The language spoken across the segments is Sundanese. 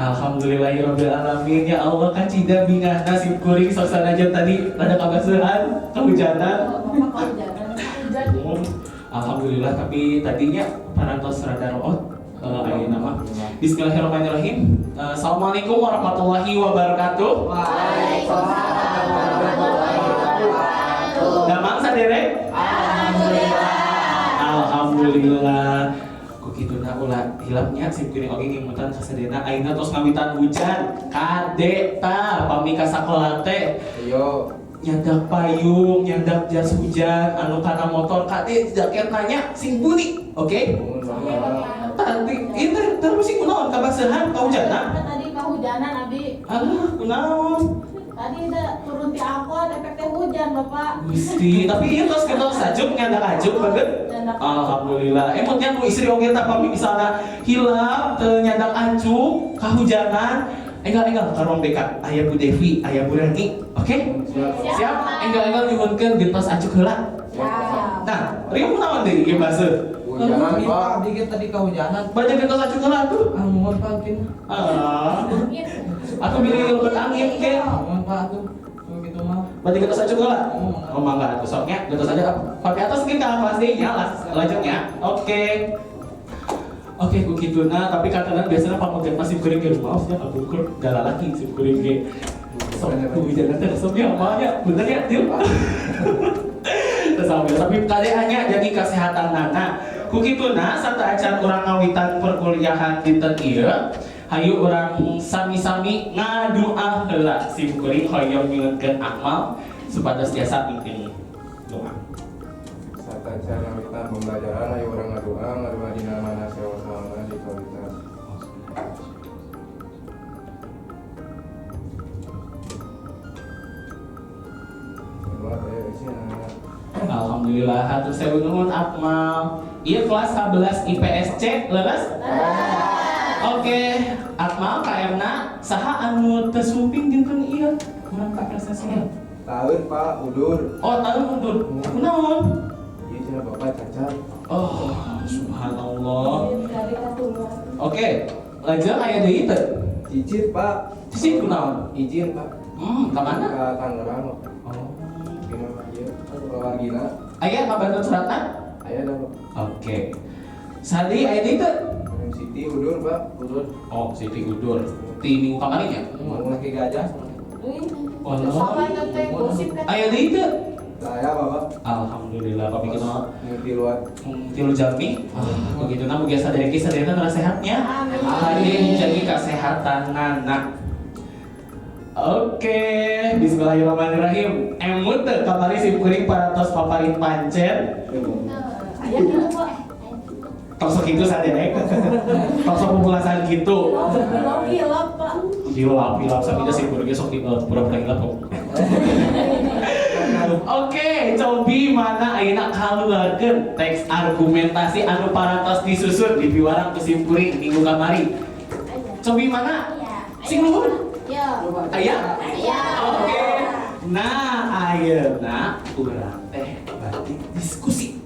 Alhamdulillahirabbil alamin, ya Allah, kacida bingahna sim kuring sok sanajan tadi rada kabaseuhan, kehujanan. Bapak kehujanan. Hujan. Alhamdulillah, tapi tadinya parantos rada root ayeuna mah. Bismillahirrahmanirrahim. Assalamualaikum warahmatullahi wabarakatuh. Waalaikumsalam warahmatullahi wabarakatuh. Damang saderek? Alhamdulillah. Alhamdulillah. Ku kituna ulah hilap nya sim kuring oge ngimutan kasadayana, ayeuna tos ngawitan hujan. Kade ta pami ka sakola teh Ayo. Nyandak payung, nyandak jas hujan, anu kana motor kade jaket nanya sing buni, oke? Bangun banget. Tadi ini terus sih kunaon, kabasehan, kahujanan? Tadi kehujanan abi. Alah, kunaon? Tadi udah turun di angkot, efeknya hujan, Bapak. Gusti, tapi ieu tos kita sajuk nyandak acuk banget. Nyandak. Alhamdulillah. Emotnya nu istri oge tah pami misalna hilap teu nyandak acuk, kahujanan, enggal-enggal ka ruang BK. Aya Bu Devi, aya Bu Rani. Oke? Siap. Siap? Enggal-enggal nyuhunkeun gentos acuk heula. Siap. Nah, riuh kunaon deui ieu baseuh? Hujanan, Pak. Abdi ge tadi kehujanan. Banyak gentos acuk heula tuh. Ah, mohon Pak mungkin. Ah. Aku bilih lebet angin ke. Mohon Pak atuh. Tuh gitu mah. Berarti gentos acuk heula? Oh, mangga atuh sok nya, gentos aja. Pakai atas kita kelas deui nya, lajengnya. Oke. Oke, ku kituna, tapi katanya biasanya pameget masih kuring ge, maaf ya kapungkur da lalaki sim kuring ge. Sok hujanan teh resep ya nya, bener ya, Til? Terus tapi kade hanya jadi kesehatan nana. Ku kituna sateuacan urang ngawitan perkuliahan dinten ieu, hayu urang sami-sami ngadoa heula. Sim kuring hoyong nyuhunkeun Akmal supados tiasa mimpin doa. Sateuacan ngawitan pembelajaran, ayo urang ngadoa, ngadoa dina mana sewa sawana di kualitas. Doa ayo isinya. Alhamdulillah, hatur sewu nuhun Akmal. Ieu kelas 11 IPSC, leres? Oke, Akmal KM na saha anu teu sumping dinten ieu? Kurang ka presensi. Tahun Pak, udur. Oh, tahun mundur. Kunaon? Iya cenah Bapak cacat. Oh, subhanallah. Dari ketuluan. Oke, lajeng aya deui teu? Cicit Pak. Cicit kunaon? Izin Pak. Ka mana? Ke Tangerang. Oh. Dina mah ieu keluargina. Aya kabarna suratna? Aya dah Pak. Oke. Sadi aya deui teu? Siti udur Pak, udur. Oh, Siti udur. Ti minggu kamari nya? Mohon lagi gajah. Oh, Sama itu teh gosip kan. Aya deui teu? Saya Bapak. Alhamdulillah, papi kita Tiluan. Tilu jalmi. Ah, begitu na mugia sadereki sadayana nara sehatnya. Amin. Amin, jadi kesehatan nana. Oke, bismillahirrahmanirrahim. Emut teu kamari sim kuring parantos paparin pancen. Aya gitu, Pak. Tong sok kitu saderek. Tong sok pupulasan kitu. Belum hilap, Pak. Hilap, hilap sampai sim kuring ge sok pura-pura hilap kok. Oke, cobi mana ayeuna kaluarkeun teks argumentasi anu parantos disusun di piwarang ku sim kuring minggu kamari. Cobi mana? Sing luhur. Ya. Aya? Aya. Oke. Nah, ayeuna urang teh bade diskusi.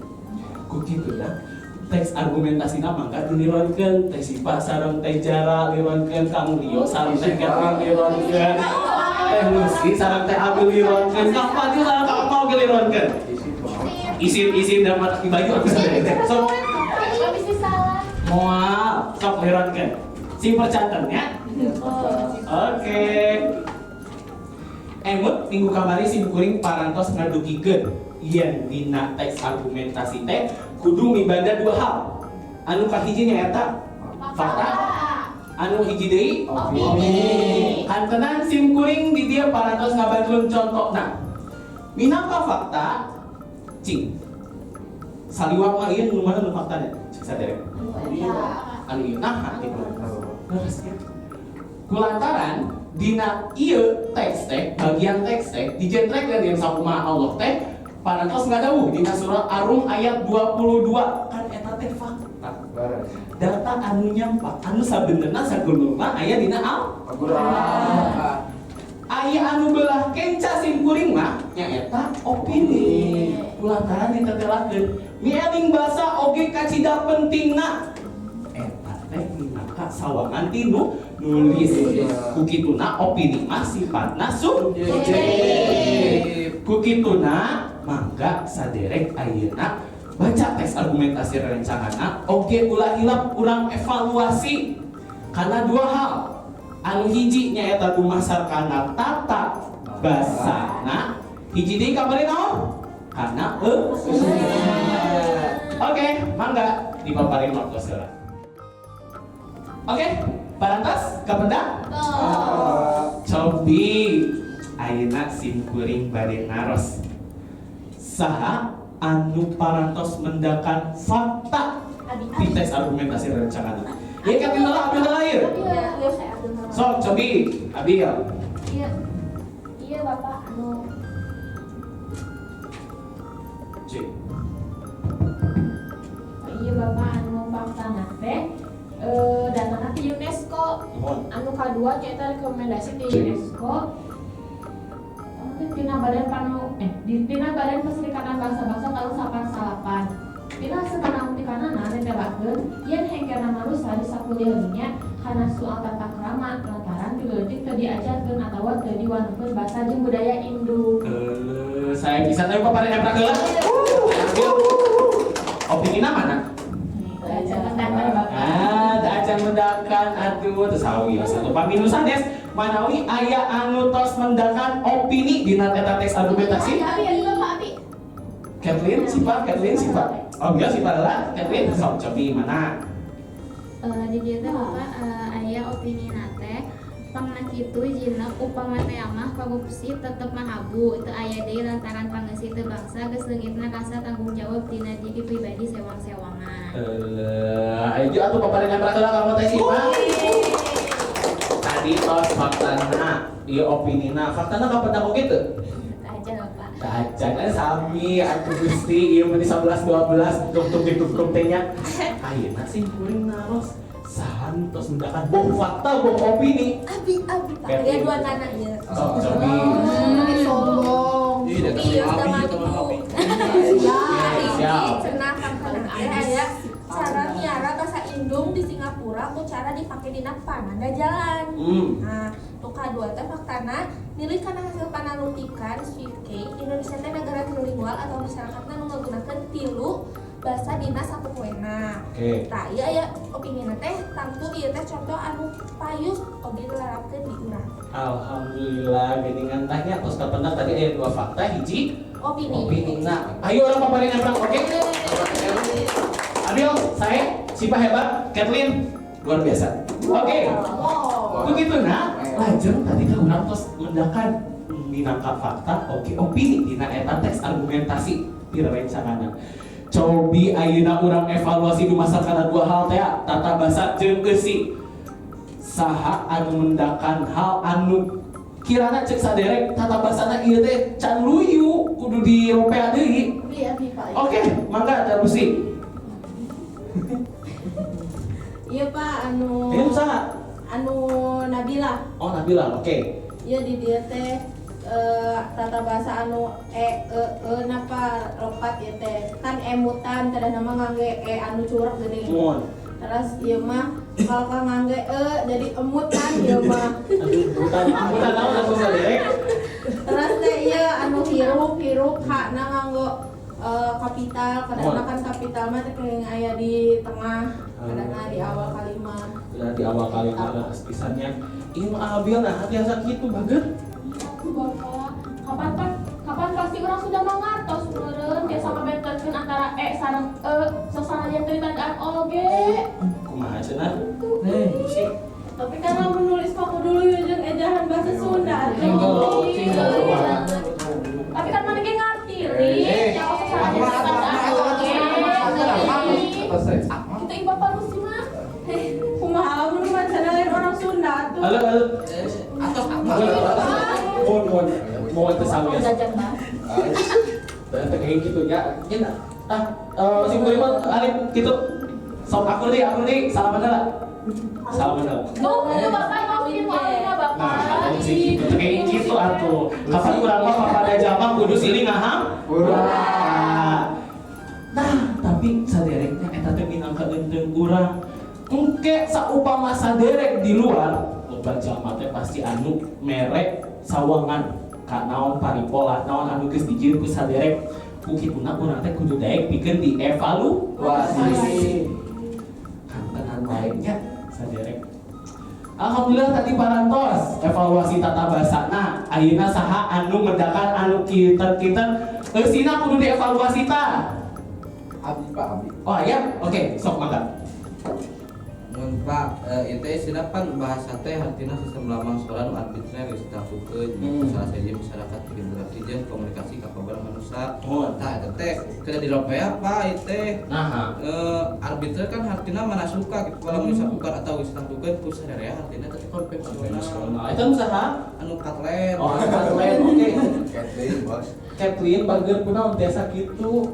Ku kituna teks argumentasina mangga dilironkeun Teh Sipa sareng Teh Jara lironkeun, Kang Rio sareng Teh Kevin lironkeun, Teh Lucy sareng Teh Abil lironkeun, Kang Fadil sareng Kang Akmal ge lironkeun. Isi Pak. Isin isin dan mata baju aku sadar teh. Sok Habis salah. Moal sok lironkeun. Sing percanten ya. Oke. Emut minggu kamari sim kuring parantos ngadugikeun yen dina teks argumentasi teh kudu mibanda dua hal. Anu kahiji nyaeta fakta, anu hiji deui Opini. Kantenan sim kuring di dieu parantos ngabantuan contona. Minangka fakta cing. Saliwat mah ieu nu mana nu faktana? Cik saderek. Anu ieu nah kitu. Leres ya. Kulantaran dina ieu teks teh, bagian teks teh dijentrekeun yang sakumaha Allah teh parantos ngadawuh dina surat Ar-Rum ayat 22, kan eta teh fakta. Leres. Data anu nyampak anu sabenerna sagunungna aya dina Al Al-Qur'an. Aya anu belah kenca sim kuring mah nyaeta opini. Kulantaran ditetelakeun mieling basa oge kacida pentingna eta teh minangka cara sawangan ti nu nulis. Ku kituna opini mah sifatna subjektif. Ku kituna mangga saderek ayeuna baca teks argumentasi rerencanganna, oge ulah hilap urang evaluasi karena dua hal. Anu hiji nyaeta dumasar kana tata basana, hiji deui kamari naon? Kana Oke, mangga dipaparin waktu heula. Oke, parantos kapendak? Cobi ayeuna sim kuring bade naros. Saha anu parantos mendakan fakta di teks argumentasi rerencangan? Ya kan lah, Abil lahir. Iya, saya Abdul. Sok cobi, Abil. Iya. Iya, Bapak, anu C. Iya, Bapak, anu faktana teh datangna ti UNESCO. Nuhun. Anu kadua nyaeta rekomendasi di UNESCO. Oh, teh tina badan panu eh di tina Badan Perserikatan Bangsa-Bangsa tahun 89. Tina hasil panalutikanana netelakeun yen hengkerna manusa di sakuliah dunya kana soal tata krama lantaran ti leutik teu diajarkeun atawa teu diwanuhkeun basa jeung budaya induk. Saya bisa tapi paparin emprak heula. Abil. Opinina mana? Acan mendakan, Bapak. Ah, teu acan mendakan atuh teu sawios atuh pami nu sanes manawi aya anu tos mendakan opini dina eta teks argumentasi. Abi, abi, Bapak, abi. Kathleen, Sipa, Kathleen, Sipa. Oh, enggak, Sipa lah. Kathleen, sok cobi mana? Di dieu teh Bapak, aya opini teh pangna kitu jina upama teh mah korupsi tetep mahabu teu aya deui lantaran pangeusi teu bangsa geus leungitna rasa tanggung jawab dina diri pribadi sewang-sewangan. Ayo atuh paparin emprak heula kamu teh Sipa. Tadi tos faktana, ieu opinina. Faktana kapan aku gitu? Aja Bapak. Tacan sami atuh Gusti, ieu meni 11 12 tuk tuk tuk tuk teh nya. Ayeuna sih kuring naros saha nu tos mendakan boh fakta boh opini. Abi, abi, Pak. Kevin. Ya dua nana ya. Sok cobi. Sombong. Ih, datang Iya, abi, sama teman aku. abi. Ya, Siap. ini cenah faktana teh aya cara miara bahasa Indung di Singapura ku cara dipake dina pananda jalan. Nah, nu kadua teh faktana nilai kana hasil panalutikan Swiftk Indonesia teh negara trilingual atau masyarakatna nu ngagunakeun tilu bahasa dina satu poena. Oke. Tah, ieu aya opini teh tangtu ieu teh contoh anu payus oge dilarapkeun di urang. Alhamdulillah geuningan tanya tos kapendak tadi aya dua fakta hiji Opini. opini. Nah, ayo urang paparin emprak, oke? Abil, saya, Sipa hebat, Kathleen luar biasa. Oke. Wow. Begitu nah, lajeng tadi kan urang tos mendakan minangka fakta, oke opini dina eta teks argumentasi di rerencanganna. Cobi ayeuna urang evaluasi dumasar kana dua hal teh, tata basa jeung eusi. Saha anu mendakan hal anu kirana cek saderek tata basana ieu teh can luyu kudu diropea deui. Abi, abi, Pak. Oke, mangga Teh Lucy. Iya Pak, anu Ini saha? anu Nabila. Oh, Nabila, oke. Iya di dieu teh tata bahasa anu e e e napa lepat ya teh. Kan emutan tadi nama ngangge e anu curug geuning. Muhun. Terus ieu mah kalau ka ngangge e jadi emutan ieu mah. Aduh, bukan, bukan naon langsung saderek. Terus teh ieu anu hirup hirup hakna nganggo kapital, kadang kan kapital mah teh keuning aya di tengah, kadang di awal kalimat. Udah di awal kalimat ada pisannya. Ini mah Abil nah hati asa kitu bager. Iya, Bapak. Kapan kan kapan pasti orang sudah mangartos meureun biasa ngabentenkeun antara e sareng e sasana yang teu ditandaan oge. Kumaha cenah? Nih, Sih. Tapi kan lamun nulis mah kudu luyu jeung ejahan bahasa Sunda atuh. Tapi kan mana ge ngarti, Li. Ya sasana yang ditandaan oge. Selesai. Kita ibu Bapak Lucy mah. Kumaha lamun mancana lain orang Sunda atuh. Halo, halo. Atos Mohon, mohon, mohon teu sawios. Jajan bah. Dan teu kayak gitu ya. Nya ah, si kuring mah arif gitu. Sok aku deui, salaman heula. Salaman heula. Tuh, itu Bapak mau ayeuna Bapak. Nah, atau sih gitu, teu kayak gitu atuh. Kapan urang mah papada jalma kudu silih ngaham? Urang. Nah, tapi sadereknya eta teh minangka eunteung urang. Engke Engke saupama saderek di luar loba jalma teh pasti anu mere sawangan ka naon paripola, naon anu geus dijieun ku saderek. Ku kituna urang teh kudu daek pikeun dievaluasi. Kantenan wae nya saderek. Alhamdulillah tadi parantos evaluasi tata bahasana. Ayeuna saha anu mendakan anu kinten-kinten eusina kudu dievaluasi ta? Abdi, Pak, abdi. Oh ya, oke, sok mangga. Mun Pak, ieu teh istina pan bahasa teh hartina sistem lambang suara nu arbitrer geus ditangtukeun. Salah sahiji masyarakat berinteraksi jeung komunikasi kapabar manusia. Oh. Tah eta teh kedah diropea, Pak, ieu teh. Nah, Arbitrer kan hartina mana suka gitu kalau manusia bukan atau geus ditangtukeun ku sadarea hartina teh konvensional. Itu usaha? Anu Katlen. Oh, anu Katlen, oke. Kathleen, bos. Kathleen bager kunaon biasa kitu.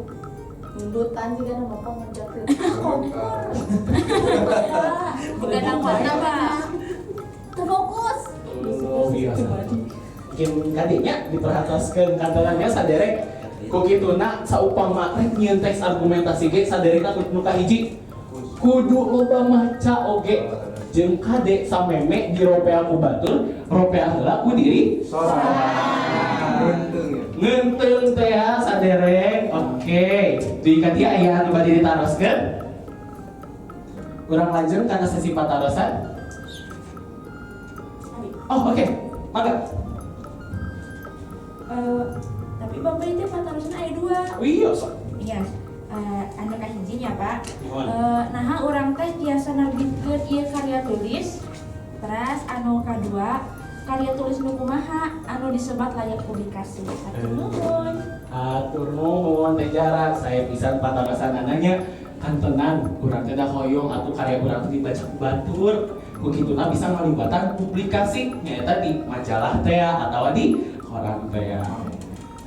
Tuntutan juga nama bapak ngerjakeun. Kompor. Begadang warna, Pak. Terfokus. Oh, biasa. Mungkin kadinya diperhatoskeun kantorannya saderek ku kituna saupama rek nyieun teks argumentasi ge saderekna nu kahiji kudu loba maca oge jeung kade sameme diropea ku batur, ropea heula ku diri Sorangan. Ngeunteng ya. Ngeunteng teh ya saderek. Oke, di kadia aya anu bade ditaroskeun? Urang lanjut kana sesi patarosan. Oh, oke. Mangga. Tapi Bapak itu patarosan aya dua. Iya, sok. Iya. Anu kahijinya, Pak. Nuhun. Naha urang teh tiasa nerbitkeun ieu karya tulis. Terus anu kadua, karya tulis nu kumaha anu disebat layak publikasi. Hatur nuhun. Hatur nuhun teh jarak, saya pisan patarosan nanya kantenan urang teh da hoyong atuh karya urang teh dibaca ku batur. Ku kituna bisa ngalibatan publikasi nyaeta di majalah teh atawa di koran teh.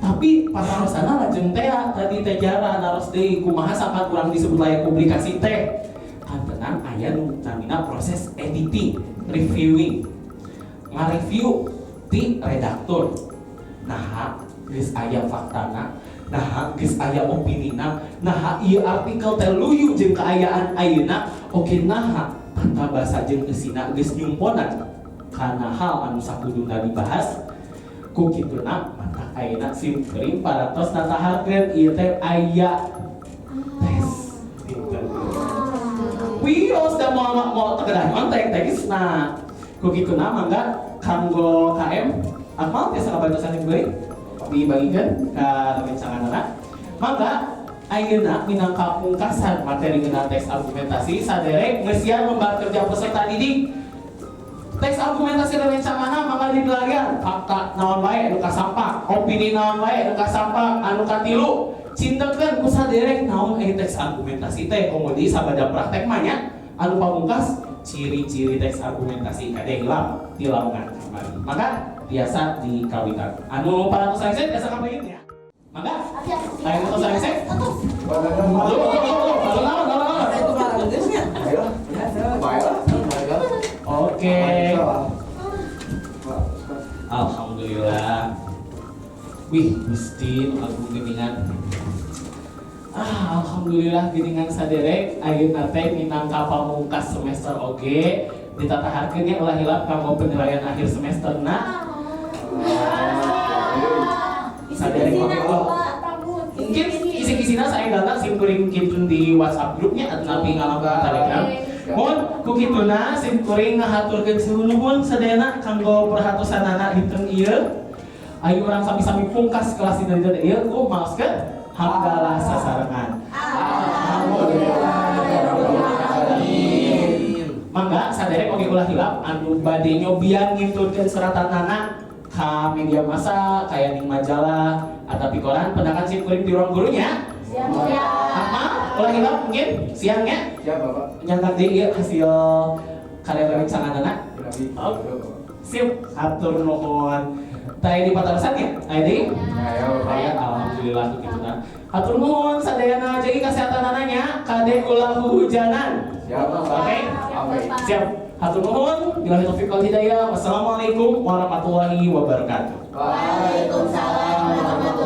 Tapi patarosana lajeng teh tadi teh jara naros deui kumaha sampai urang disebut layak publikasi teh. Kantenan aya nu namina proses editing, reviewing. Ngareview ti redaktur. Naha geus aya faktana, naha geus aya opinina, naha ieu artikel teh luyu jeung kaayaan ayeuna, oke naha tata basa jeung eusina geus nyumponan kana hal anu sakuduna dibahas. Ku kituna matak ayeuna sim kuring parantos nataharkeun ieu teh aya tes dinten. Wios da moal moal tekedah kontek teksna. Ku kituna mangga kanggo KM Akmal tiasa ngabantosan sim kuring dibagikeun ka rencanganana. Mangga ayeuna minangka pungkasan materi ngeunaan teks argumentasi saderek ngeusian lembar kerja peserta didik. Teks argumentasi rencana mangga dipelarian fakta naon wae anu kasampak, opini naon wae anu kasampak, anu katilu cintekeun ku saderek naon aya teks argumentasi teh komo deui sabada praktek mah nya anu pamungkas ciri-ciri teks argumentasi kade hilap di laungan kamari. Maka biasa dikawitan. Anu parantos rese biasa kabayin ya. Mangga. Aya nu tos rese? Halo, halo, halo, halo, halo. Itu barang geus nya. Ayo. Baiklah. Oke. Alhamdulillah. Wih, Gusti nu agung geuningan. Ah, alhamdulillah geuningan saderek ayeuna teh minangka pamungkas semester oge ditataharkeun nya ulah hilap kanggo penilaian akhir semesterna. Saderek Kisi-kisina, mah. Pak, tabut. Mungkin kisi-kisina saya datang sim kuring kintun di WhatsApp grupnya atau napi ngalamun Telegram. Mun ku kituna sim kuring ngahaturkeun nuhun sadayana kanggo perhatosanana dinten ieu. Ayo urang sami-sami pungkas kelas dinten ieu ku maoskeun hamdalah sasarengan. Mangga saderek oge ulah hilap anu bade nyobian ngintunkeun seratanana ka media massa kaya ning majalah atapi koran pendakan sim kuring di ruang gurunya. Siap, siap. Akmal ulah hilap mungkin siangnya Siap, Bapak. nyantak deui ieu hasil karya rencanganana. Oh. Sip, hatur nuhun. Teh di patarosan ya? Aya deui? Ayo, Bapak. Aya, alhamdulillah kitu nah. Hatur nuhun sadayana jadi kasehatanana nya kade ulah hujanan. Siap, Bapak. Oke. Oke. Siap. Hatur nuhun. Billahi taufiq wal hidayah. Wassalamualaikum warahmatullahi wabarakatuh. Waalaikumsalam warahmatullahi.